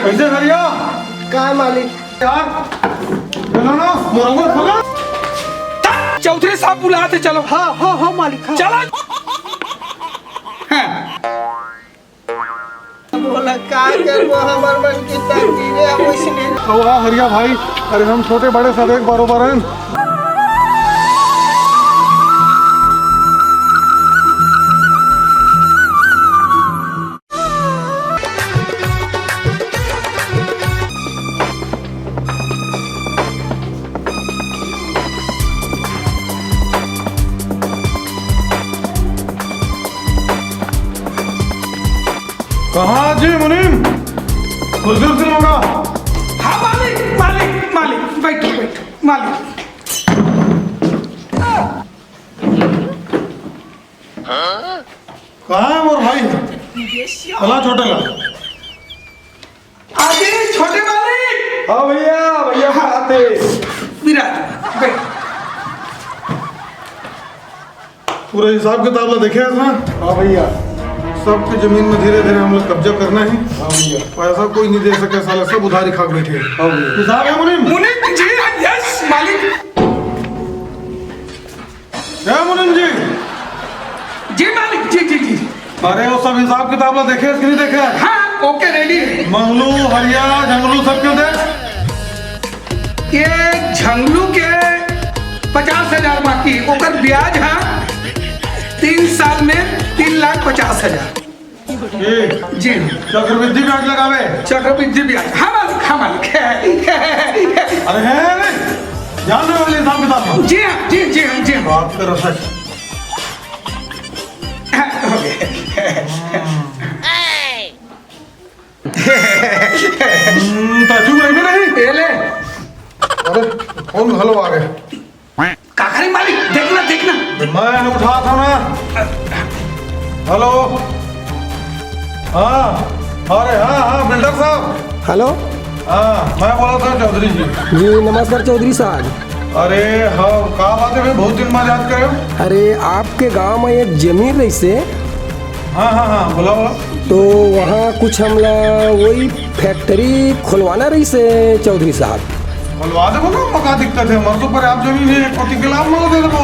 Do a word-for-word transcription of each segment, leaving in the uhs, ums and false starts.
कैसे हरिया? का मालिक? यार, बोला ना, मोर अंगुल खोला। चौधरी साहब बुलात हे, चलो। हाँ, हाँ, हाँ, मालिक, हाँ। चलो। हाँ। बोला, का करबो, हमर मन के तकदीरे अब वैसने। अउ हाँ, हरिया भाई, अरे हम छोटे बड़े सब एक बरोबर हन। कहाँ जी मुनीम? कुर्सी उर्सी मंगा। हाँ मालिक, मालिक, मालिक, बैठो, बैठो, मालिक। कहाँ है मोर भाई? अला छोटे ला। आगे छोटे मालिक। हाँ भैया, भैया आते। विराट, बैठ। पूरा हिसाब किताब ला देखे हस ना? हाँ भैया। सबके जमीन में धीरे धीरे हम लोग कब्जा करना है। हाँ भैया। पैसा कोई नहीं दे सके साले, सब उधारी खा के बैठे हैं। हाँ भैया। हिसाब है मुनीम? मुनीम जी, यस मालिक। है मुनीम जी? जी मालिक, जी, जी, जी। अरे वो सब हिसाब किताब ला देखे हस कि नहीं देखे? हाँ, ओके, रेडी। मंगलू, हरिया, झंगलू सबके दे। ये झंगलू के पचास हजार बाकी, ओकर ब्याज है तीन साल में तीन लाख पचास हजार। ए, जी। चक्रवृद्धि ब्याज लगावे। चक्रवृद्धि ब्याज, हाँ मालिक, हाँ मालिक। अरे है, है, है। जान दे वाले हिसाब किताब में। जी हाँ, जी, जी हाँ, जी हाँ। बात करो सच। हो गया। हम्म, तो चुप रहिबे नहीं। ये ले। अरे, फोन घलो आ गए। का करे मालिक? देखना, देखना। मैं उठा था ना। हेलो। हाँ, अरे हाँ, हाँ, बिल्डर साहब। हेलो। हाँ, मैं बोला था चौधरी जी। जी, नमस्कार चौधरी साहब। अरे हाँ, का बात है भाई, बहुत दिन बाद याद करे हो। अरे, आपके गांव में एक जमीन रहिसे। हाँ, हाँ, हाँ, बोला, बोला। तो वहाँ कुछ हमला वही फैक्ट्री खुलवाना रहिसे चौधरी साहब। खुलवा देबो ना, का दिक्कत है? हमर तो पर्याप्त जमीन है, कोटी के लाभ मोल दे देबो।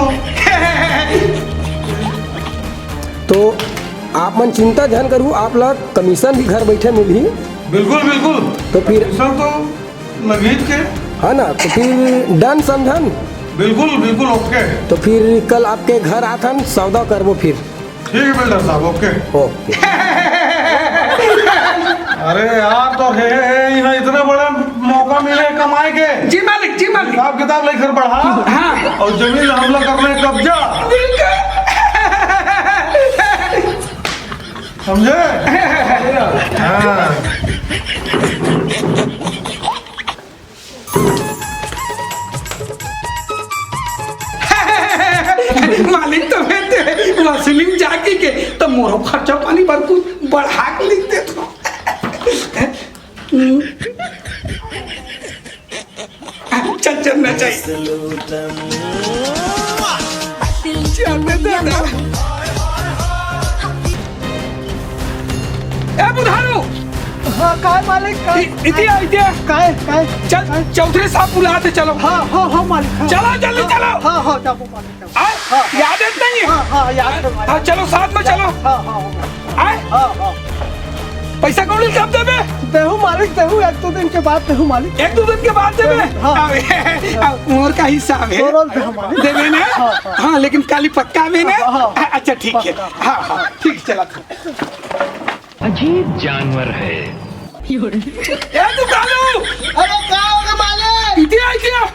तो आप मन चिंता झन करू, आप ला कमीशन भी घर बैठे मिलही। बिल्कुल, बिल्कुल। तो फिर कमीशन तो लगही के। है ना, तो फिर डन समझन। बिल्कुल, बिल्कुल, ओके। तो फिर कल आपके घर आथन, सौदा करबो फिर। ठीक है बिल्डर साहब, ओके। ओके। अरे यार, तो हे, हे, हे, इतना इतना बड़ा मौका मिले कमाए के। जी मालिक, जी मालिक। हिसाब किताब लेकर बढ़ा। हाँ। और जमीन हमला करने कब्जा। बिल्कुल। समझे? हाँ। मालिक, तो मैं ते वसूली में जाके के तो मोरो खर्चा पानी बर कुछ बढ़ा के लिख दे तो। चल, चल, मैं चाहिए। चल, मैं दादा। ए, बुधारू! हाँ, काय मालिक, काय? इ-, इतिया, इतिया। काय, काय? चल, काय? चौधरी साहब बुलाते, चलो। हाँ, हाँ, हाँ, मालिक, हाँ। चलो, जल्दी हाँ, चलो। हाँ, हाँ, जाबो, मालिक, जाबो। आय? हाँ, हाँ। याद है नहीं? हाँ, हाँ, याद है, मालिक। हाँ, चलो, साथ में चलो। हाँ, हाँ, हाँ। आय? हाँ, हाँ। पैसा कौड़ी कब देबे? देहू, मालिक, देहू, एक दो दिन के बाद देहू, मालिक। एक दो दिन के बाद देबे? हाँ। अब, अब मोर का हिसाब है। तोरो देहू, मालिक। देबे ना? हाँ, हाँ। हाँ, लेकिन काली पक्का में ना? हाँ, हाँ। अच्छा, ठीक है। पक्का। हाँ, हाँ, ठीक, चला था। अजीब जानवर है। ए, दुकानू! अरे, का हो गे मालिक? इतिया, इतिया।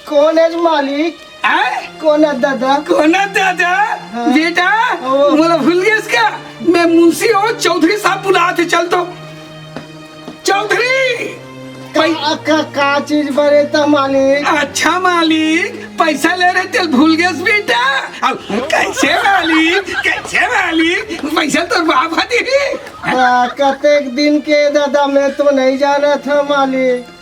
कौन है मालिक? आय? कौन है दादा? कौन है दादा? हाँ। बेटा, ओ। मोला भूल गेस का? मैं मुंशी हूँ, चौधरी साहब बुलात हे, चल तो। चौधरी! का, का, का चीज बरे त मालिक? अच्छा मालिक, पैसा ले रहे तेल भूल गेस बेटा। अब कैसे मालिक, कैसे मालिक? पैसा तो बाप हा दिही। आ, कतेक दिन के दादा, मैं तो नहीं जाना था मालिक।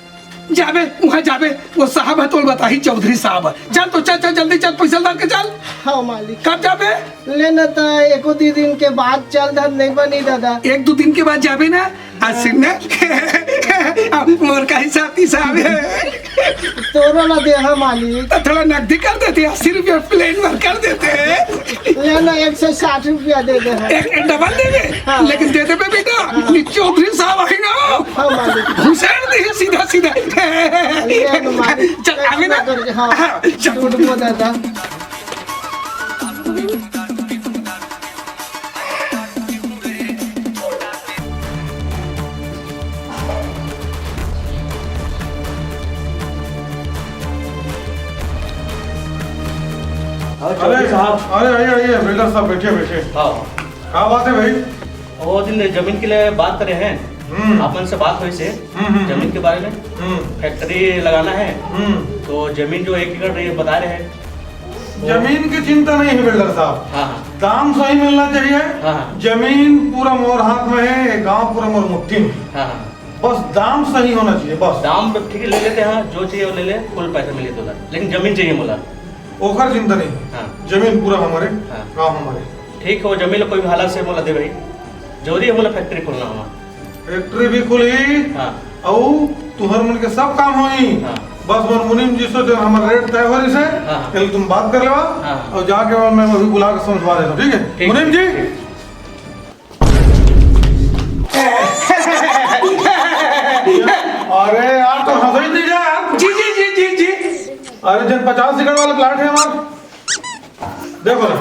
जाबे, वहाँ जाबे, वो साहब है तो बताही, चौधरी साहब है। चल तो चल, चल, जल्दी चल, पैसा डाल के चल। हाँ मालिक। कब जाबे? ले ना त एको दू दिन के बाद चल धन नहीं बनी दादा। एक दो दिन के बाद जाबे ना, आज से ना। और का हिसाब किताब है? तोरो ला दे, हाँ मालिक। तो थोड़ा नकदी कर देते, अस्सी रुपया प्लेन भर कर देते। ले ना, एक सौ साठ रुपया दे दे, हाँ। एक, एक डबल देबे, हाँ। लेकिन दे देबे बेटा, हाँ। नी चौधरी साहब है ना, हाँ मालिक। घुसेड़ दे सीधा सीधा। ले ना मालिक, चल, आवे ना। हाँ, चल। झूठ बोला था। अरे, अरे, साहब। अरे, आइए, आइए, बिल्डर साहब, बैठिए, बैठिए। हाँ। का बात है भाई? वो दिन जमीन के लिए बात करे हैं, हम्म। आप मन से बात हुई से, हम्म, हम्म, जमीन हम्म। के बारे में, हम्म। फैक्ट्री लगाना है, हम्म। तो जमीन जो एक एकड़ रही है, बता रहे हैं। जमीन की चिंता नहीं है बिल्डर साहब, हाँ, हाँ। दाम सही मिलना चाहिए। हाँ, हाँ। जमीन पूरा मोर हाथ में है, ये गांव पूरा मोर मुट्ठी में। हाँ, हाँ। बस दाम सही होना चाहिए, बस। दाम तो ठीक है, ले लेते हैं, जो चाहिए वो ले ले, फुल पैसा मिले तो, लेकिन जमीन चाहिए मोला। ओकर चिंता नहीं है। हाँ। जमीन पूरा हमारे, हाँ। गांव हमारे। ठीक हो, जमीन ला कोई भी हालत से मोला दे भाई, जरूरी है मोला फैक्ट्री खोलना हमारा। फैक्ट्री भी खुलही, हाँ। अउ तुहर मन के सब काम होही। हाँ। बस मोर मुनीम जी से जो हमर रेट तय हो रही से, हाँ, हाँ। कल तुम बात कर लेवा, हाँ। अउ जाके मैं अभी बुला के समझवा देता हूँ, ठीक है? ठीक, मुनीम जी। ठीक। अरे यार, तो हंसो ही नहीं जा यार। जी, जी, जी, जी, जी। अरे, जन पचास एकड़ वाला प्लाट है हमारा, देखो ना।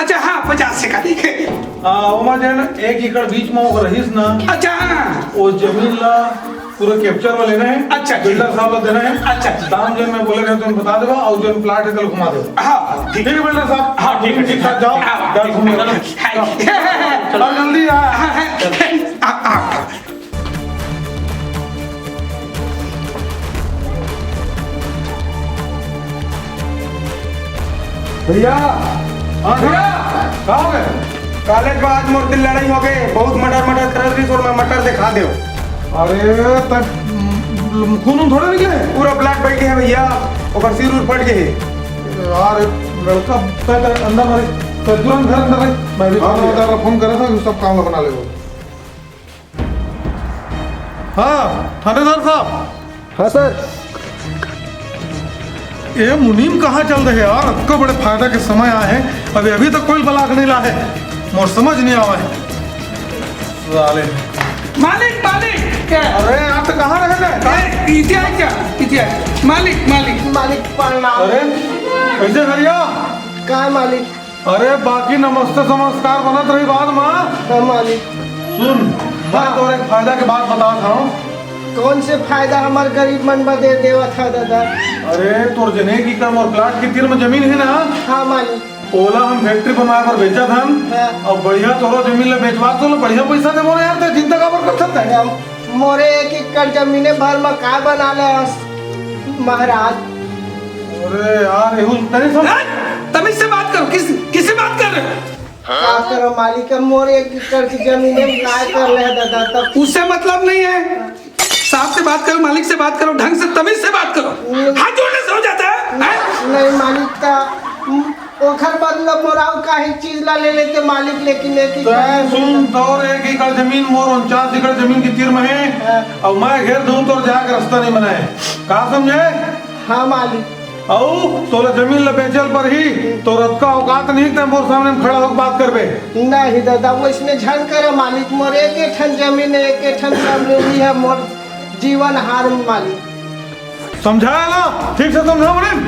अच्छा, हाँ, पचास से का, ठीक है। आ, ओमा जेन एक एकड़ बीच में वो रहीस ना। अच्छा, हाँ। वो जमीन ला पूरा कैप्चर में लेना है। अच्छा, अच्छा। बिल्डर साहब ला देना है। अच्छा, अच्छा। दाम जो मैं बोले रहे, तुम बता देगा, और जो प्लाट है, कल घुमा देगा। हाँ, ठीक। ठीक है, बिल्डर साहब। हाँ, ठीक है, ठीक है। साथ जाओ, हाँ, घर घूमो। हाँ, हाँ। चलो, जल्दी आ। हाँ, हाँ। आ, आ, आ। भैया, हाँ, भैया। का हो गए? काले के बाद मोर दिल लड़ाई हो गए, बहुत मटर मटर करत रही, और मैं मटर दिखा दे। अरे, तब, हम्म, खून वून थोड़े निकले? पूरा ब्लैक बैठे है भैया, ओकर सिर उर फट गए है। यार, लड़का, तै, तै अंदर मारे, तै तुरंत घर अंदर रहे। मैं भी हाँ थाना भैया। वाला फोन करा था, सब काम बना ले। हाँ, थानेदार साहब। हाँ सर। ये मुनीम कहाँ चल रहे यार? अतका बड़े फायदा के समय आए हैं, अभी, अभी तक कोई ब्लाक नहीं ला है। मोर समझ नहीं आवा है साले। मालिक, मालिक, क्या? अरे यार, तो कहाँ रहे ना? ए, इतिया है क्या? इतिया है। मालिक, मालिक। मालिक, प्रणाम। अरे, कैसे हरिया? का मालिक? अरे, बाकी नमस्ते समस्कार बनत रही बाद में। हाँ, मालिक। सुन, मैं हाँ। तोर एक फायदा के बात बतात हूँ। कौन से फायदा हमार गरीब मन बर दे देवत हा, दादा? अरे, तोर जने की कम और प्लाट के तीर में जमीन है ना? हाँ, मालिक। ओला हम फैक्ट्री बनवाए बर बेचत हन। हाँ। और बढ़िया तोरो जमीन ला बेचवा तो बढ़िया पैसा देबो ना यार, ते चिंता काबर करथस ते? हम मोरे एक एकड़ जमीने भर म का बना ले हस, महाराज? अरे यार, एहू नहीं समझ। ए, तमीज से बात करो, किस, किससे बात कर रहे हो? का करो मालिक, अब मोरे एक एकड़ की जमीने में काय कर ले दादा, तब उससे मतलब नहीं है, साहब से बात करो, मालिक से बात करो, ढंग से, तमीज से बात करो। नहीं। हाथ जोड़ने से हो जाता है, हैं? नहीं मालिक, ता ओखर बदला मोर अउ काहे चीज ला ले लेते मालिक, लेकिन एक ही तैं काम सुन, तोर एक एकड़ जमीन मोर उनचास एकड़ जमीन के तीर में है, हाँ। अउ मैं घेर दूं तोर जाए के रास्ता नहीं बनाए, का समझे? हाँ मालिक। अउ तोला जमीन ला बेचल पर ही तोर अतका औकात नहीं, तैं मोर सामने में खड़ा होकर बात करबे। नहीं दादा, वो इसने झन करा मालिक, मोर एक एक ठन जमीन है, एक एक ठन जमीन ही है, मोर जीवन हार मालिक। समझाया ना, ठीक से समझा मुनीम।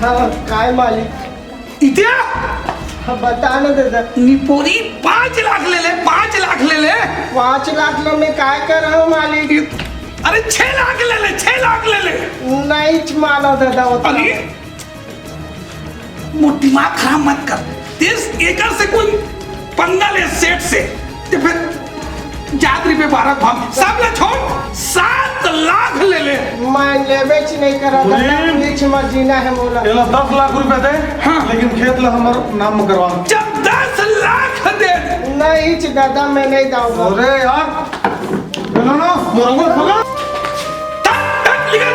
हाँ, काय मालिक? इतिया? हाँ, बता ना दादा। निपोरी पाँच लाख ले ले, पाँच लाख ले ले। पाँच लाख ला मैं काय करहूँ मालिक? अरे छह लाख ले ले, छह लाख ले ले। नहीं मानो दादा, उतना। अरे मोर दिमाग खराब मत कर। तीस एकड़ से कोई पंगा ले सेठ से, ते फिर जात रुपये बारह भाव, सब ला छोड़, सात लाख ले ले। मैं लेबे च नहीं करा था, मुनीम। बीच में जीना है मोला। एला दस लाख रुपया दे, हाँ। लेकिन खेत ला हमर नाम में करवा। जब दस लाख दे। नहीं च दादा, मैं नहीं दूंगा। अरे यार, बोलो ना, मोर अंगुल फुला। हट, हट, निकल,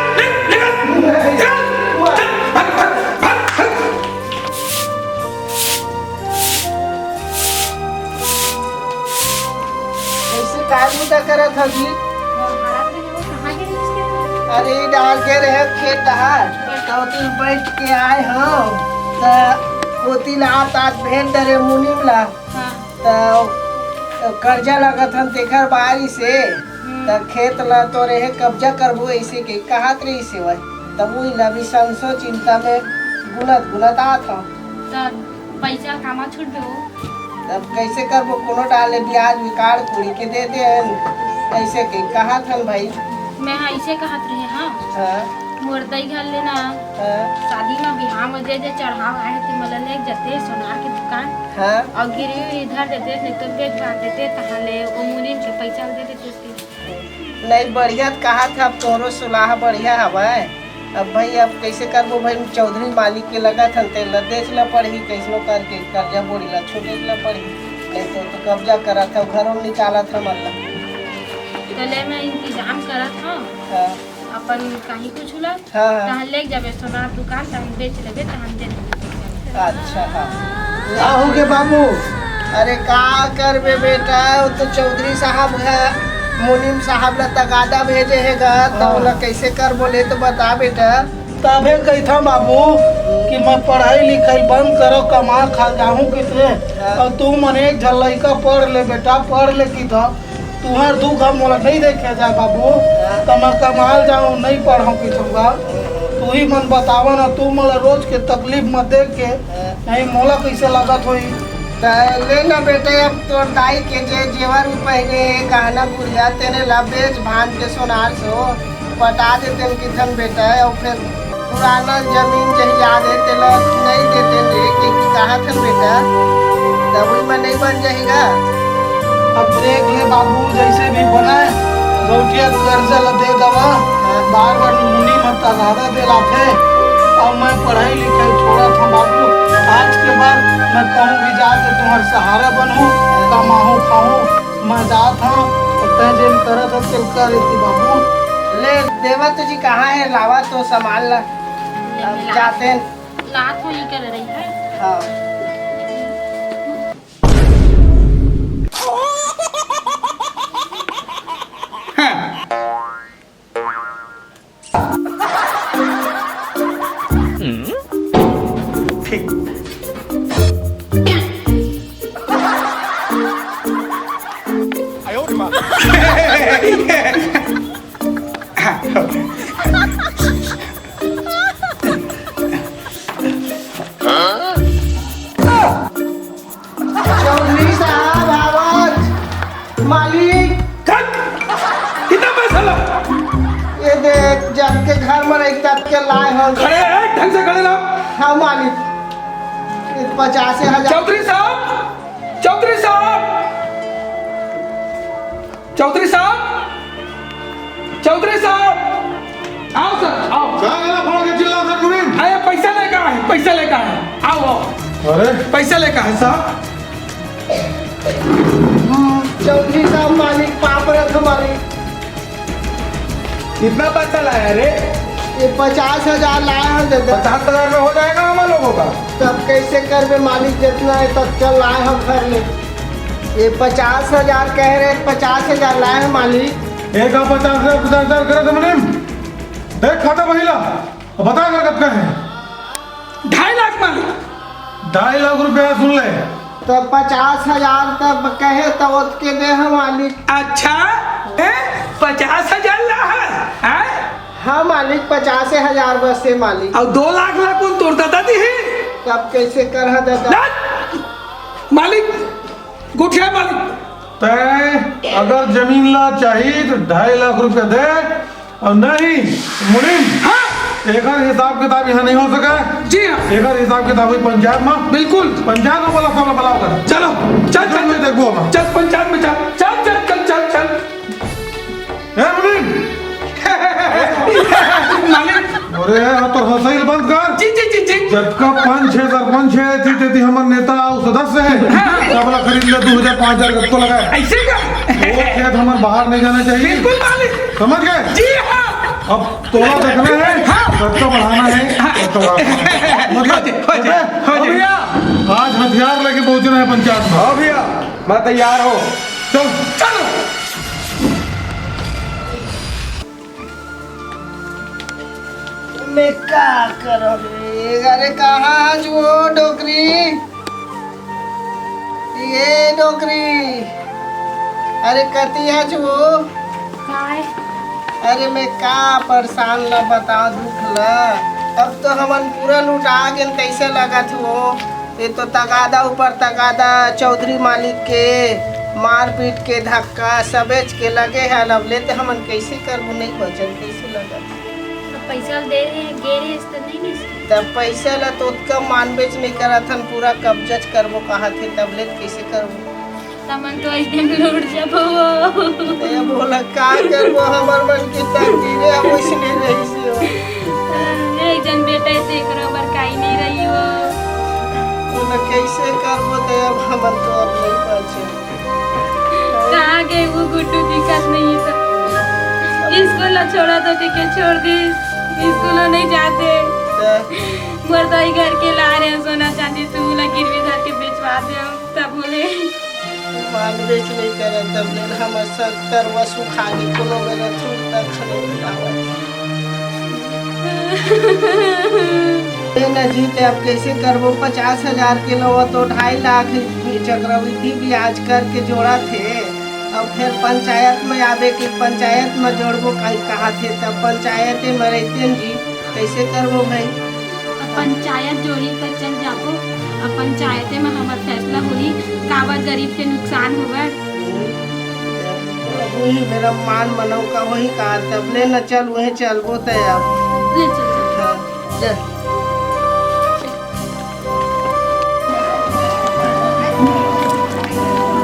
निकल, निकल। चल, भाग, भाग, भाग। ऐसे का मुद्दा करत हस जी? अरे, ई डाल के रहे खेत डहार, त ओती बैठ के आए हो, त ओती ला आत आत भेज डरे मुनीम ला। हाँ। त कर्जा लगत हन तेखर बारी से, हम्म। त खेत ला तो रहे कब्जा करबो ऐसे के कहत रही से वह। तब वही ला भी संसो चिंता में गुनत गुनत आत हूँ। त पैसा कामा छूट गयो। अब कैसे करबो, कोनो डाले ब्याज उकाड़ कुड़ी के दे दे, ऐसे के कहत हन भाई। मैं हा ऐसे कहत रहे, हाँ। हाँ। मोर दई घर ले ना, हाँ। शादी में बिहाव में जे जे चढ़ाव आए थे, मला ले जते सोनार के दुकान, हाँ। और गिरवी उरवी धर देते, नहीं तो बेच बांध देते, तहाँ ले वो मुनीम के पैसा दे देते। नहीं, बढ़िया त कहा था, अब तोरो सुलाह बढ़िया हवय। अब भाई, अब कैसे करबो भाई, चौधरी मालिक के लगत हन, तेला देच ला पड़ही, कैसनो करके कर्जा बोड़ी ला छूटे ला पड़ही, नहीं तो, तो कब्जा करत हव, घरों निकालत हव, मतलब। तले मैं इंतजाम करत हव, हाँ। अपन कहीं कुछ ला, हाँ, हाँ। तहन ले जाबे सोनार दुकान, तहन बेच लेबे, तहन दे देबे। अच्छा, हाँ। का हो गे बाबू? अरे का करबे बेटा, वो तो चौधरी साहब है, मुनीम साहब ला तगादा भेजे हे गा, तो हाँ। ओला कैसे करबो ले तो बता बेटा। तभे कहिथा बाबू कि मैं पढ़ाई लिखाई बंद करो, कमा खा जाहूँ कितने, हाँ। और तू मन एक झन लइका पढ़ ले बेटा, पढ़ ले किथा। तुहर दुख अब मोला नहीं देखे जाए बाबू, हाँ। त मैं कमाल जाऊँ, नहीं पढ़ूँ पीछूँगा। तू ही मन बतावा ना, तू मोला रोज के तकलीफ मत देख के, हाँ। नहीं मोला कैसे लागत होई। त ले ना बेटे, अब तोर दाई के जे जेवर उ पहने हे, गहना गुड़िया, तेने ला बेच भान के सोनार सो पटा देतेन किथन बेटा, अउ फिर पुराना जमीन जायदाद हे, तेला नहीं देतेन रे, के, के कहा थन बेटा, तब वही में नहीं बन जाही गा। अब देख ले बाबू, जैसे भी बनाए, गौटिया कर्जा ला दे दवा, बार बार मुनी मत तगादा दे लाथे। अब मैं पढ़ाई लिखाई छोड़ा था बाबू, आज के बाद मैं कहूँ भी जाके तुम्हारा सहारा बनूँ, कमाऊँ खाऊँ। मैं जात हूँ, तो तैं जेन करत हस, तेल कर एती बाबू। ले, देवत जी कहाँ है? लावा तो सामान ला। ले, अब ला। जाते हैं। लात हो, ये कर रही है। हाँ। चौधरी साहब, आवाज। मालिक। कट। कितना पैसा ला? ये देख, जब के घर में रही, तब के लाए हो। खड़े हैं, ढंग से खड़े रहो। हाँ, मालिक। ये पचासे हजार। चौधरी साहब, चौधरी साहब, चौधरी साहब, चौधरी साहब, आओ सर, आओ। का गला फोड़ के चिल्लात हस मुनीम? अरे, पैसा लेकर आए, पैसा लेकर आए। आओ, आओ। अरे। पैसा लेकर आए साहब। हम्म, चौधरी साहब, मालिक, पाँव परत हँव मालिक। कितना पैसा लाया रे? ये पचास हजार लाए हँव दादा। पचास हजार में हो जाएगा हम लोगों का? तब कैसे करबे मालिक, जितना है तब चल लाए हँव घर ले। ये पचास हजार कह रहे, पचास हजार लाए हँव मालिक। एक पचास हजार, पचास हजार करे तो मुनीम। देख खाता पहिला, अब बता कर कब का है? ढाई लाख मालिक। ढाई लाख रुपया सुन ले। तो पचास हजार तब कहे तो ओतके दे हँव मालिक। अच्छा, ए, पचास हजार ला है, हैं? हाँ मालिक, पचासे हजार बस है मालिक। अउ दो लाख ला कौन तोर दादा दी है? तब कैसे कर है दादा? ना, मालिक, गोठिया मालिक। तैं अगर जमीन ला चाही तो ढाई लाख रुपया दे, अउ नहीं, मुनीम, हाँ। एकर हिसाब किताब यहाँ नहीं हो सका। जी हाँ। एकर हिसाब किताब हुई पंचायत में। बिल्कुल। पंचायत में बोला, सब बोला कर। चलो, चल, चल, चल, मैं देखबो अब। चल, पंचायत में चल। चल, चल, चल, चल, चल। ए, मुनीम। मालिक। अरे, हाँ, तो हंसैल बंद कर। जी, जी, जी, जी। जतका पंच हे, सरपंच हे, एती तेती हमर नेता अउ सदस्य हे। हाँ, हाँ। सब ला खरीद ले, दू हजार, पाँच हजार कतको लगाए। ऐसे का? वो खेत हमर बाहर नहीं जाना चाहिए। बिल्कुल मालिक। समझ गए? जी हाँ। अब तोला देखना है, हाँ। खर्चा बढ़ाना है, हाँ। खर्चा बढ़ाना है। मतलब, हो जाए, हो जाए, बेटा, हो जाए। भैया, आज हथियार लेके पहुंचना है पंचायत में। हाँ भैया, मैं तैयार हूँ। चल। चलो। मैं का करब रे? अरे कहाँ हस वो डोकरी? ये डोकरी, अरे कति हस वो? काय? अरे मैं का परेशान ला बताओ दुख ला। अब तो हमन पूरा लुटा गेन, कैसे लगत हो? ये तो तगादा ऊपर तगादा, चौधरी मालिक के मारपीट के धक्का सबेच के लगे है। अब ले तो हमन कैसे करबो, नहीं बचन कैसे लगत? अब पैसा दे रहे, गे रहे, तो नहीं मिलती। तब पैसा ला तो ओतका मानबेच नहीं करत हन, पूरा कब्जाच करबो कहा थे, तब ले कैसे करबो? तमन तो एक दिन लौट जाबो। ए बोला का करबो, हमर मन की तकदीर है, अब वैसने रही से हो। नहीं जन बेटा, ऐसे एकरो बर काई नहीं रही हो। बोला कैसे करबो, तो अब हमन तो अब नहीं बचे। कहाँ गए वो गुड्डू, दिखत नहीं तो। स्कूल ला छोड़ा तो ठीक है, छोड़ दी। स्कूल नहीं जाते। हाँ। मोर दाई घर के ला रहे हैं सोना चांदी, तू ला गिरवी धर के बेचवा दे, तब बोले। मान बेच नहीं करे, तब ले हमर सब तरवा सुखा के कोनो बेरा थूक तक खने मिलावत। ए ना जी, ते अब कैसे करबो? पचास हजार के लवा तो ढाई लाख चक्रवृद्धि ब्याज करके जोड़ा थे। अब फिर पंचायत में आबे के, पंचायत में जोड़बो काई कहा थे, तब पंचायत में रहते न जी, कैसे करबो भाई? अब पंचायत जोड़ी तक चल जाबो, अब पंचायते में हमर फैसला होई, काबर गरीब के नुकसान होवय। वही मेरा मान मनव का वही कहा, तब ले न चल, वही चलबो तय अब। ले चल, चल। हाँ, चल।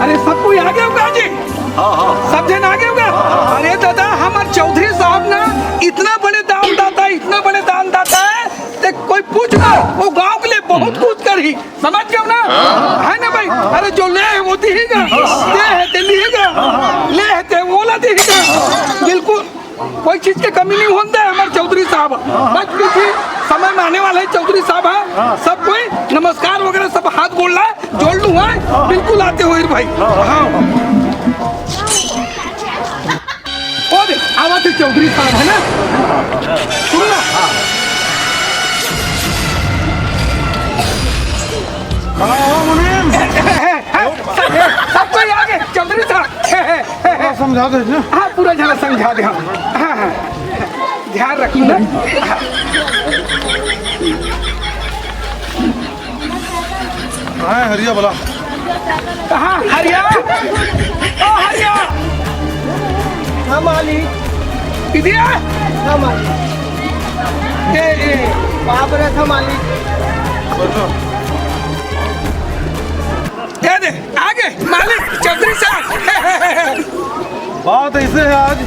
अरे, सब कोई आ गया होगा जी? हाँ, हाँ। सब जन आ गया होगा? हाँ, हाँ। अरे दादा, हमार चौधरी साहब ना इतना बड़े दानदाता, इतना बड़े दानदाता है, ते कोई पूछ ना, वो गांव के लिए बहुत कुछ करी, समझ गए ना? हाँ। है ना भाई? अरे, जो ले है वो दिएगा, दे है ते लिएगा, ले है ते वो ला दिएगा, बिल्कुल। कोई चीज के कमी नहीं होने दे हमारे चौधरी साहब। बस कुछ ही समय में आने वाले हैं चौधरी साहब, हाँ। सब कोई नमस्कार वगैरह, सब हाथ गोड़ ला, जोड़ लूँ, हाँ? बिल्कुल आते हो भाई। हाँ। ओ दे, आवा थे चौधरी साहब, है ना? सुन ना। हाँ, मुनीम। सब, सब कोई आगे, चौधरी साहब। थोड़ा समझा दे ना। हाँ, पूरा झन ला समझा दे, हाँ। हाँ, हाँ। ध्यान रखू ना। हाँ, हरिया बोला। कहाँ हरिया? ओ हरिया। हाँ, मालिक। इधर आ। हाँ, मालिक। ए, ए, बाप रे, था मालिक। बैठो। दे दे, आगे, मालिक, चौधरी साहब। बात ऐसे है आज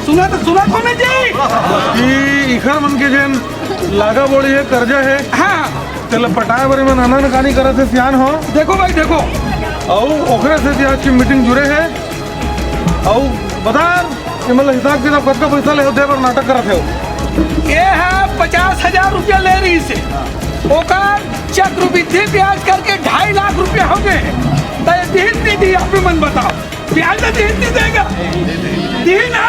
सुना तो, सुना तो नहीं जी। कि इखर मन के जेन लागा बोड़ी है, कर्जा है, हाँ। तेला पटाए बर में नाना नकानी करत है, सियान हो। देखो भाई, देखो। अउ ओकरे से आज की मीटिंग जुड़े है। अउ बता, ये मतलब हिसाब किताब कतका पैसा ले दे बर नाटक करत है? ये है पचास हजार रुपया ले रही से, ओकर चक्रवृद्धि ब्याज करके ढाई लाख रुपया हो गए। तो ये दिन नहीं दी, आप ही मन बताओ, ब्याज तो दिन नहीं देगा, दिन ना।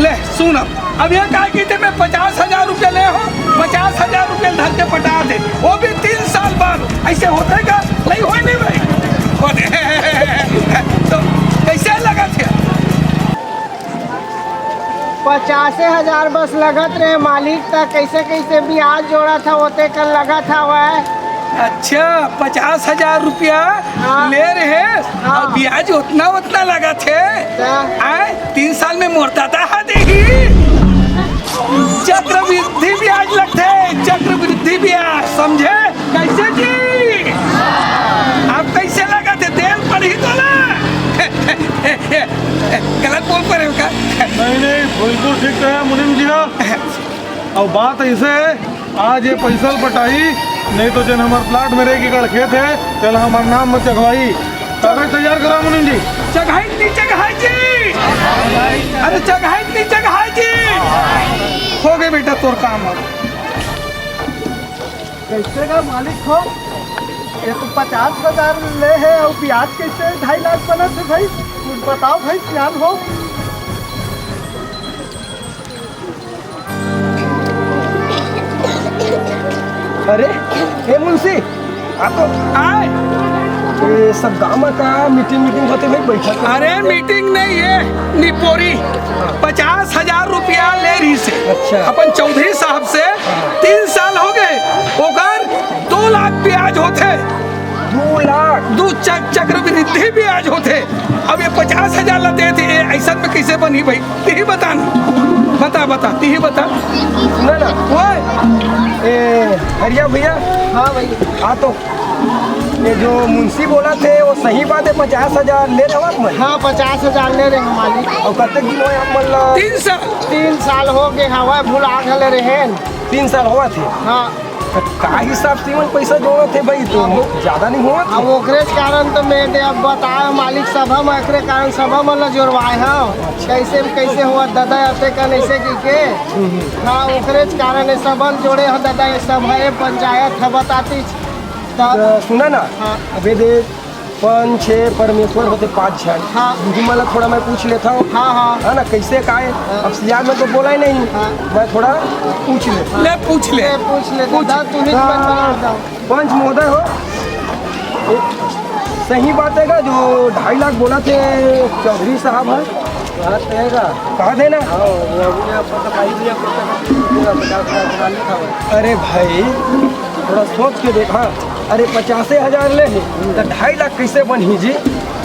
ले सुन, अब अब ये कहा कि ते मैं पचास हजार रुपया ले हो, पचास हजार रुपया धर के पटा दे, वो भी तीन साल बाद। ऐसे होते का? नहीं होए नहीं भाई, होते। तो कैसे लगा थे? पचासे हजार बस लगत रहे मालिक, त कैसे कैसे ब्याज जोड़ा था, ओते कर लगा था वह। अच्छा, पचास हजार रुपया हाँ। ले रहे, हाँ। और ब्याज उतना उतना लगा थे। क्या? आए, तीन साल में मोरता था, हाँ, देखी। चक्रवृद्धि ब्याज लगते, चक्रवृद्धि ब्याज, समझे? कैसे जी? आप कैसे लगा थे? तेल पड़ी तो ना। गलत बोल पड़े हो का? नहीं, नहीं, बिल्कुल ठीक है, मुनीम जी, हाँ। अब बात ऐसे है, आज ये पैसा ल पटाई, नहीं तो जन हमार प्लाट में रह के कर खेत है, तेला हमार नाम मत चघवाई। कागज तैयार करा मुनीम जी। चघाई नहीं चघाई जी, अरे चघाई नहीं चघाई जी। हो गए बेटा तोर काम अब। कैसे का मालिक हो? ये तो पचास हजार ले है और ब्याज कैसे ढाई लाख बनत है भाई? कुछ बताओ भाई, सियान हो। अरे, ए मुंशी, आ तो आए। ए, सब गांव में का मीटिंग मीटिंग होथे भाई, बैठक होथे? अरे, मीटिंग नहीं है, निपोरी। पचास हजार रुपया ले रहिस हे। अच्छा। अपन चौधरी साहब से तीन साल हो गए, ओकर दो लाख ब्याज होथे। दो लाख? दो चक-, चक्रवृद्धि ब्याज होथे। अब ये पचास हजार ला देथे, ये ऐसन में कैसे बनही भाई? तिही बता ना, बता, बता, तिही बता। सुना ना। ओए। ए, हरिया भैया। हाँ भाई। हाँ तो, ये जो मुंशी बोलथे, वो सही बात हे, पचास हजार ले रहे हो आप मन? हाँ, पचास हजार ले रहे हैं मालिक। अउ कतेक दिन होय आप मन ला? तीन साल। तीन साल हो गए हवय, भुला घले रहे हैं। तीन साल होवत हे? हाँ। त का हिसाब से मन पैसा जोड़त हे भाई, तो ज्यादा नहीं होवत हे? अब ओकरे कारण तो मैं दे, अब बताए मालिक, सभा में एकरे कारण सभा मन ला जोड़वाए हव। कैसे कैसे हुआ दादा, अते का ऐसे की के? हाँ, ओकरे कारण ये सब जोड़े हो दादा, ये सब है पंचायत है, बताती। तब त सुना ना, हाँ। अबे दे, पंच छे परमेश्वर होथे, पांच झन। हाँ। उही मन ला थोड़ा मैं पूछ लेथव। हाँ, हाँ। है ना, कैसे का हे? हाँ। अब सियार में तो बोला ही नहीं, हाँ। मैं थोड़ा पूछ ले। ले, पूछ ले। ले, पूछ ले, पूछ। दादा, तू ही हाँ। पंच बना दो। पंच महोदय हो, ए, सही बात हे का जो ढाई लाख बोलथे चौधरी साहब ह? बात हे का? कहा देना? हाँ, वो अभी आपको तो भाई भी आपको तो पूरा पचास हजार बना लेता हूँ। अरे भाई, थोड़ा सोच के देखा। अरे, पचासे हजार ले हे, त ढाई लाख कैसे बनही जी?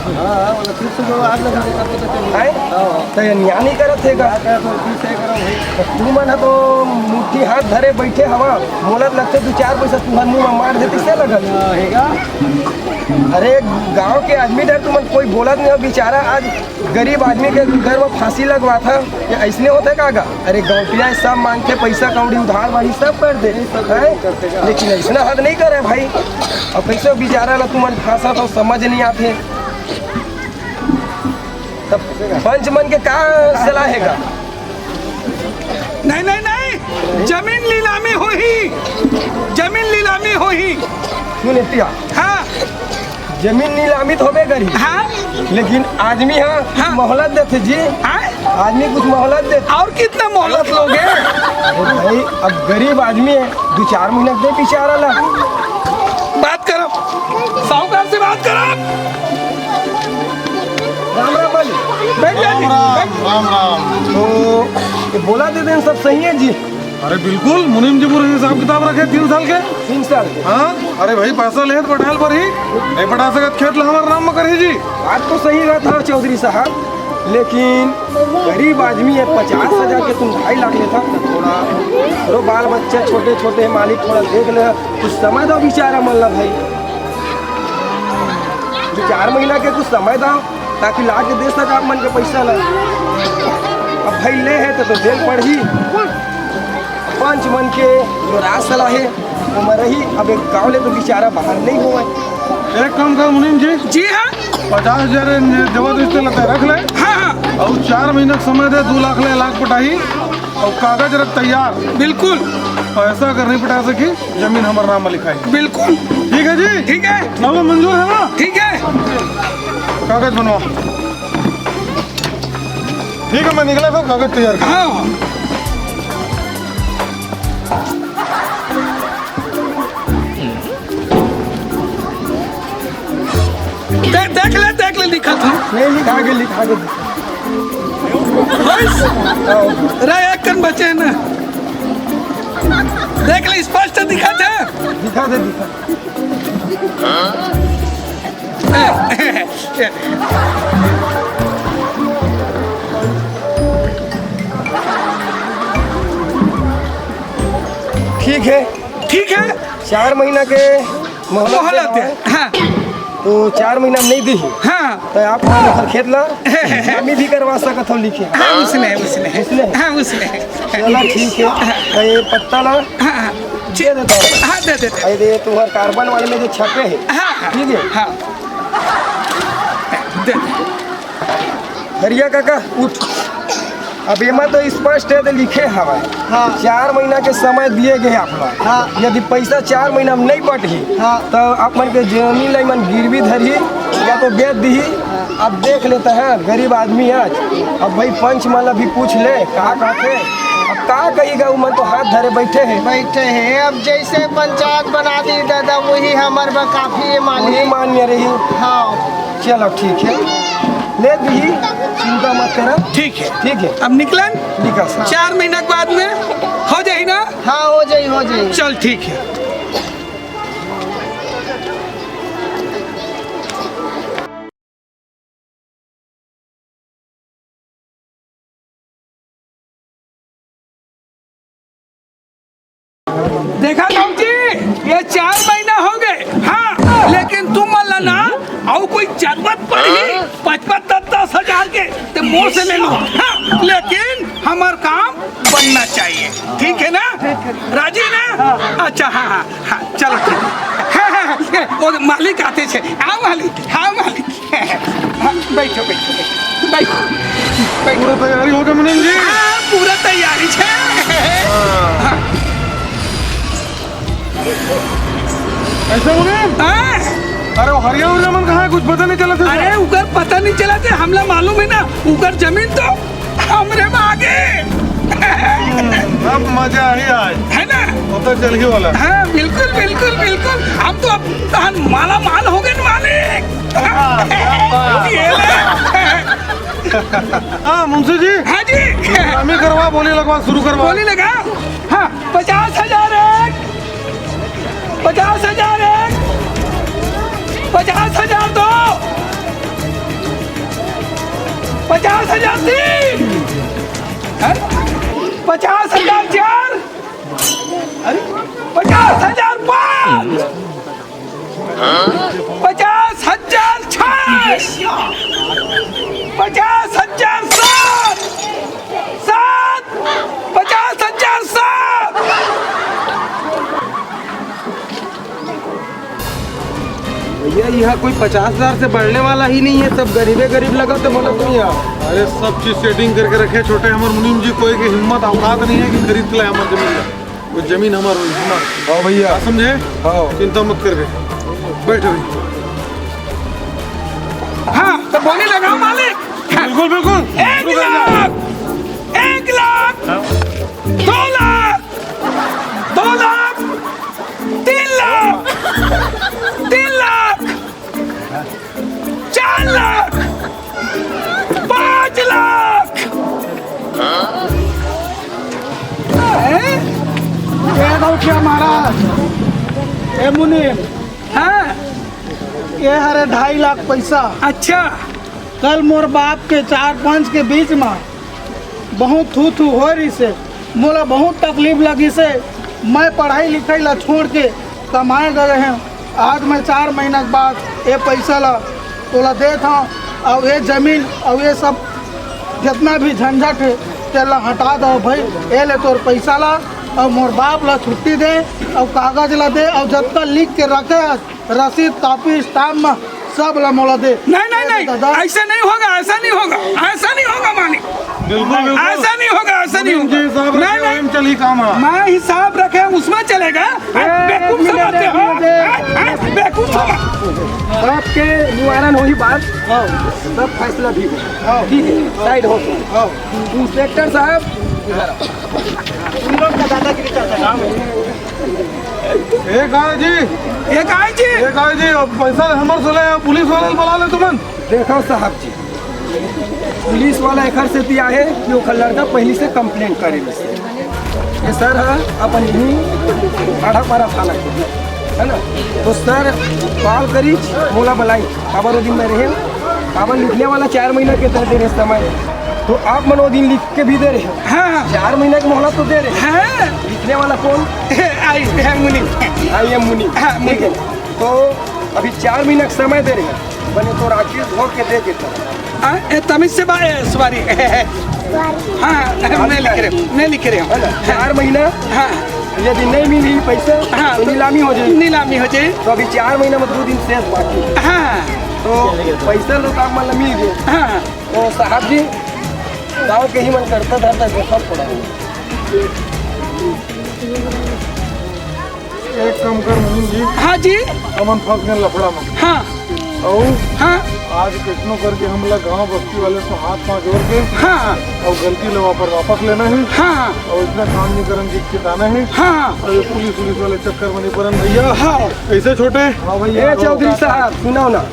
हाँ, हाँ, मतलब फिर से जो आग लगा के करके तो चलिए। आए? हाँ। त ये न्याय नहीं करत हे का? क्या करो, फिर से करो भाई। त तू मन ह तो मुट्ठी हाथ धरे बैठे हवा, मोला लगथे दू चार पैसा तुहर मुंह में मार देती से लगत। हाँ, हे का? अरे, गांव के आदमी डर तुमन कोई बोलत नहीं हो, बेचारा आज गरीब आदमी के घर में फांसी लगवाथा, ये ऐसने होथे का गा? अरे गौंटिया सब मांगथे, पैसा कौड़ी उधार बाड़ी सब कर दे, यही सब हैं? करथे का? लेकिन ऐसना हद नहीं करे भाई। अब कैसे बेचारा ला तुमन फांसा तो समझ नहीं आथे। तब पंच मन के का सलाह हे गा? नहीं, नहीं, नहीं, जमीन नीलामी होही, जमीन नीलामी होही। सुन एतिया। हाँ। जमीन नीलामी तो होबे करही। हाँ। लेकिन आदमी ह हाँ। मोहलत देथे जी। हाँ। आदमी कुछ मोहलत देथे। और कितना मोहलत लोगे? अरे भाई, अब गरीब आदमी हे, दू चार महीना दे बेचारा ला। बात करो, साहूकार से बात करो। राम राम भाई। बैठ जा जी, राम राम, बैठ। राम राम। तो ये बोला दे देन, सब सही हे जी? अरे बिल्कुल, मुनीम जी पूरे हिसाब किताब रखे तीन साल के। तीन साल के? हाँ, अरे भाई, पैसा लेहे त पटाए ल परही, नहीं पटा सकत खेत ला हमर नाम म करही जी। बात तो सही रहत हे चौधरी साहब, लेकिन गरीब आदमी हे, पचास हजार के तुम ढाई लाख लेथा, थोड़ा रो बाल बच्चा छोटे छोटे हे मालिक, थोड़ा देख ले, कुछ समय दो बेचारा मन ला भाई, दू चार महीना के कुछ समय दो। ताकि ला के दे सका आप मन के पैसा ला। अब भाई ले हे तो, तो दे ल पड़ही। पंच मन के जो राज सलाह हे, वो म रही। अब एक गाँव ले तो बेचारा बाहर नहीं होवय। एक काम कर मुनीम जी। जी हाँ। पचास हजार देवत रिश्ते लेते रख ले। हाँ, हाँ। अउ चार महीना के समय दे, दू लाख ले, लाख पटाही। अउ कागज रख तैयार। बिल्कुल। पैसा अगर नहीं पटा सकी, जमीन हमर नाम म लिखाई। बिल्कुल। ठीक है जी? ठीक है। बाबू, मंजूर है ना? ठीक है। कागज बनवा। ठीक है, मैं निकला फिर, कागज तैयार कर। हाँ। दे-, देख ले, देख ले, लिखा था। नहीं, लिखा के, लिखा के। बस। रे, एक कन बचे ना। देख ले, स्पष्ट दिखा था। दिखा दे, दिखा। ठीक है। ठीक है। चार महीना के मोहलत मोहलत देना है। है। हाँ। तो चार महीना में नहीं दी। हाँ। तो आप हमारे खेत ला, हम भी करवा सकत हो लिखे। हाँ, उसने, उसने। उसने? हाँ, उसने। चला, ठीक है। तो ये पत्ता ला हाँ, हाँ। दे देता हूँ। हाँ, दे देते। अरे, ये तुम्हारे कार्बन वाले में जो छपे हैं, हाँ, हाँ। ठीक है? हाँ। दे दे। हरिया काका, उठ। अब एमा तो स्पष्ट है, तो लिखे हवय। हाँ। चार महीना के समय दिए गए आप ला। हाँ। यदि पैसा चार महीना में नहीं पटही, हाँ। तो आप मन के जमीन ला मन गिरवी धरही, या तो बेच दीही, हाँ। अब देख लेते हैं, गरीब आदमी आज। अब भाई पंच मन ला भी पूछ ले, का कहथे? अब का कही गा, मन तो हाथ धरे बैठे हैं। बैठे हैं, अब जैसे पंचायत बना दी दादा, वही हमर बर काफी है मालिक। वही मान्य रही। हाँ। चलो ठीक है, ले दी, चिंता मत करा। ठीक है। ठीक है। अब निकलन? निकल सर। चार महीना के बाद में हो जाही ना? हाँ, हो जाही, हो जाही। चल ठीक है। देखा राम जी, ये चार महीना हो गए। हाँ, लेकिन तुम मन ला ना, अउ कोई जरूरत पड़ही, पचपन दस दस हजार के, ते मोर से ले लो। हाँ, लेकिन हमर काम बनना चाहिए, ठीक है ना? राजी ना? अच्छा, हाँ, हाँ, हाँ, चलो ठीक है। हाँ, हाँ, हाँ, वो मालिक आते छे। आओ मालिक, हाँ मालिक। हाँ, बैठो, बैठो, बैठो, बैठो। पूरा तैयारी हो गया मुनीम जी? हाँ, पूरा तैयारी छे। हाँ। ऐसा मुनीम? हाँ। अरे, वो हरिया उरिया मन कहाँ है? कुछ पता नहीं चला था। अरे, उकर पता नहीं चला था, हमला मालूम है ना, उकर जमीन तो हमरे में आगे। अब मजा ही आए। है ना? पता चल ही वाला। हाँ, बिल्कुल, बिल्कुल, बिल्कुल। हम तो अब तहन माला माल हो गए मालिक। हाँ, क्या बात। ये ले। हाँ, मुंशी जी। हाँ जी। नीलामी करवा, बोली लगवा, शुरू करवा। बोली लगा। हाँ, पचास हजार एक, पचास हजार एक, पचास हजार दो, पचास हजार तीन, हैं? पचास हजार चार, अरे, पचास हजार पाँच, पचास हजार छह, पचास हजार सात, सात, पचास हजार सात। भैया, यहाँ कोई पचास हजार से बढ़ने वाला ही नहीं है, सब गरीबे गरीब लगा तो बोला तुम यहाँ। अरे, सब चीज सेटिंग करके रखे छोटे हमर मुनीम जी, कोई की हिम्मत औकात नहीं है कि खरीद के लाए हमर जमीन का। वो जमीन हमर होई, हमर। हाँ भैया। समझे? हाँ। चिंता मत करबे, बैठ अभी। हाँ, तो बोली लगाओ मालिक। बिल्कुल, बिल्कुल। एक लाख, एक लाख, दो लाख, दो लाख, तीन लाख, तीन लाख, चार लाख, पाँच लाख। हैं? ये दो क्या महाराज? ए मुनीम। हाँ। ये हरे ढाई लाख पैसा। अच्छा। कल मोर बाप के चार पांच के बीच में बहुत थू थू हो रही से, मोला बहुत तकलीफ लगी से। मैं पढ़ाई लिखाई ला छोड़ के कमाए गए हैं। आज मैं चार महीना के बाद ये पैसा ला तोला देत हूँ, और ये जमीन और ये सब जितना भी झंझट है, तेला हटा दो भाई। ये ले तोर पैसा ला, और मोर बाप ला छुट्टी दे, और कागज ला दे, और जतका लिख के रखे हस, रसीद, कॉपी, स्टाम्प में सब ला मोला दे। नहीं, नहीं, ए, नहीं, दादा। ऐसा नहीं होगा, ऐसा नहीं होगा, ऐसा नहीं होगा मालिक। बिल्कुल, बिल्कुल। ऐसा नहीं होगा, ऐसा नहीं होगा। जी, हिसाब नहीं, रखे, नहीं। वही में चली काम है। मैं हिसाब रखे, उसमें चलेगा। ए, बेवकूफ मिनट, समझते हो? मिनट। हैं? हैं? बेवकूफ समझ। आपके निवारण हो ही बात। हाँ। सब फैसला भी हो। हाँ। ठीक है, साइड हो। हाँ। इंस्पेक्टर साहब, इधर आओ। तुम लोग का दादागिरी चलता है। ए, काय जी? ए, काय जी? ए, काय जी, अब पैसा हमर से ले, पुलिस वाले बुला ले तुमन। देखो साहब जी, पुलिस वाला एकर सेती आहे कि ओकर लड़का पहली से कंप्लेंट करे रहिस। ये सर ह अपन इही आढ़ापारा थाना के, है ना? तो सर कॉल करिस, मोला बुलाइस, काबर ओ दिन मैं रहेंव, काबर लिखने वाला चार महीना के दे रहे समय, तो आप मन ओ दिन लिख के भी दे रहे हो। हाँ, हाँ। चार महीना की मोहलत तो दे रहे हैं। हाँ। लिखने वाला कौन? आई है मुनीम। आई है मुनीम। हाँ, ठीक है। मुनीम। तो अभी चार महीना का समय दे रहे हैं, बने तो राखी धो के दे देता। हाँ, ए, तमीज से बा-, ए, सॉरी। हाँ, हाँ, मैं लिख रहे हूँ, मैं लिख रहे हूँ। है ना? चार महीना। हाँ। यदि नहीं मिली पैसा, हाँ, तो तो नीलामी हो जाएगी। नीलामी हो जाए। तो अभी चार महीना में दो दिन शेष बाकी। हाँ। तो पैसा लोग आप मतलब मिल गए। हाँ। तो साहब जी, गाँव के ही मन करता धरता देखा पड़ा। एक काम कर मुनीम जी। हाँ जी। हमन फंस गए लफड़ा में। हाँ। अउ हाँ। आज कइसनो करके हमला गांव बस्ती वाले से हाथ पांव जोड़ के हाँ। अउ गलती ला वापर वापस लेना हे। हाँ। अउ अइसना काम नइ करन कि चिताना हे। हाँ। अउ ये पुलिस उलिस वाले चक्कर में नइ परन भैया। हाँ। कइसे छोटे? हाँ भैया। ए चौधरी साहब, सुनव ना,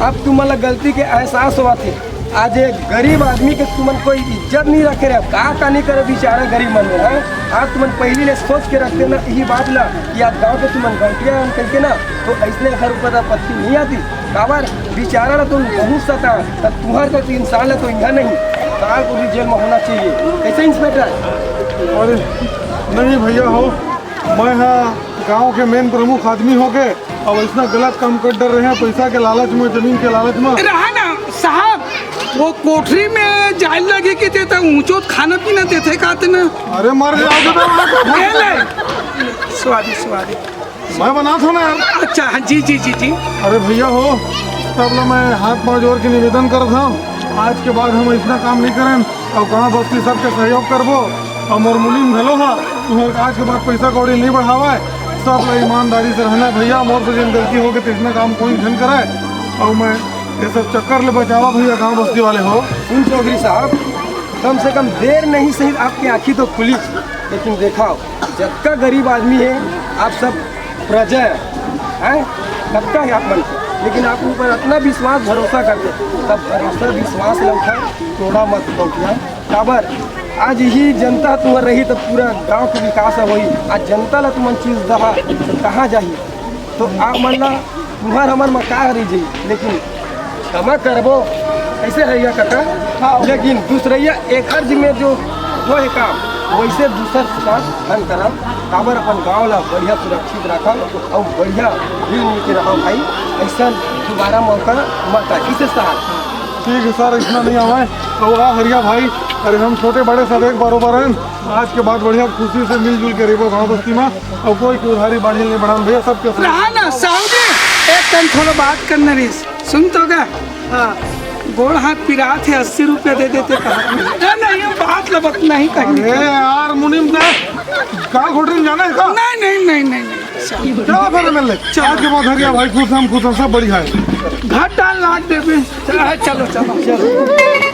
अब तुमन ला गलती के एहसास होवत हे। आज एक गरीब आदमी के तुमन कोई इज्जत नइ रखे रहे, का का नइ करे बिचारा गरीब मन, हैं? आज तुमन पहिली ले सोच के रखते ना इही बात ला कि आज गांव के तुमन गौंटिया हन कहिके ना, तो अइसने घर ऊपर आपत्ति नइ आतिस। काबर बिचारा ला तो बहुत सता, त तुंहर कस इंसान ला तो इहां नहीं, साल को भी जेल में होना चाहिए। कइसे इंस्पेक्टर? अरे नहीं भैया हो, मैं हा गांव के मेन प्रमुख आदमी होके अब अइसना गलत काम कर डरे हंव, पइसा के लालच में, जमीन के लालच में। रहा ना साहब, वो कोठरी में जाए लगे के ते त ऊंचो खाना पीना देथे का ते ना? अरे मर जाओगे बे वहाँ पे। ले, ले। स्वादी, स्वादी। मैं बनात हंव ना यार। अच्छा, हाँ, जी, जी, जी, जी। अरे भैया हो, तब ले मैं हाथ पांव जोड़ के निवेदन करत हंव, आज के बाद हम अइसना काम नइ करन। अउ गांव बस्ती सबके सहयोग करबो। अउ मोर मुनीम घलो हा, तुंहर आज के बाद पइसा कौड़ी नइ बढ़ावय, सब ला ईमानदारी से रहना भैया। मोर से जेन गलती होगे, तइसना काम कोई झन करय। अउ मैं ये सब चक्कर ले बचावा भैया, गांव बस्ती वाले हो। सुन चौधरी साहब, कम से कम देर नहीं सही, आपके आँखी तो खुलिस। लेकिन देखव, जतका गरीब आदमी हे, आप सब प्रजा हे, हैं? सबका हे आप मन के। लेकिन आप ऊपर अतना विश्वास भरोसा करते, तब भरोसा विश्वास ला उठा, तोड़ा मत गौंटिया। काबर आज इही जनता तुंहर रही, त पूरा गांव के विकास होही। आज जनता ला तुमन चीज दहा, त कहाँ जाही? तो आप मन ला तुंहर हमर म का हरी जी, लेकिन क्षमा करबो, अइसे हरिया कका। हाँ। लेकिन दूसरइया एकर जिम्मे जो होहे काम, वइसे दूसर साथ हम करब। काबर अपन गांव ला बढ़िया सुरक्षित राखब अउ बढ़िया हिल मिल के रहब भाई। अइसन दोबारा मौका मत आए, इसे साथ। ठीक हे सर, अइसना नइ आवय। अउ आ हरिया भाई, अरे हम छोटे बड़े सब एक बरोबर हन। आज के बाद बढ़िया खुशी से मिलजुल के रहिबो गांव बस्ती में। अउ कोई के उधारी बाढ़ी नइ बढ़ान भैया, सबके साथ। रहा ना साहू जी, एक कन थोड़ा बात करना रहिस, सुन तो गा। हाँ। गोड़ हाथ पिरात हे, अस्सी रुपया दे देते कहा। नहीं, नहीं, ये बात ला बत नहीं कही। अरे यार मुनीम दे, गाल घोटरी में जाना हे का? नहीं, नहीं, नहीं, नहीं, नहीं। चलो फिर मिल ले। चलो। आज के बाद हरिया भाई खुश, हम खुश, हम सब बढ़िया हे। घर डाल लाग देबे। चलो, चलो, चलो।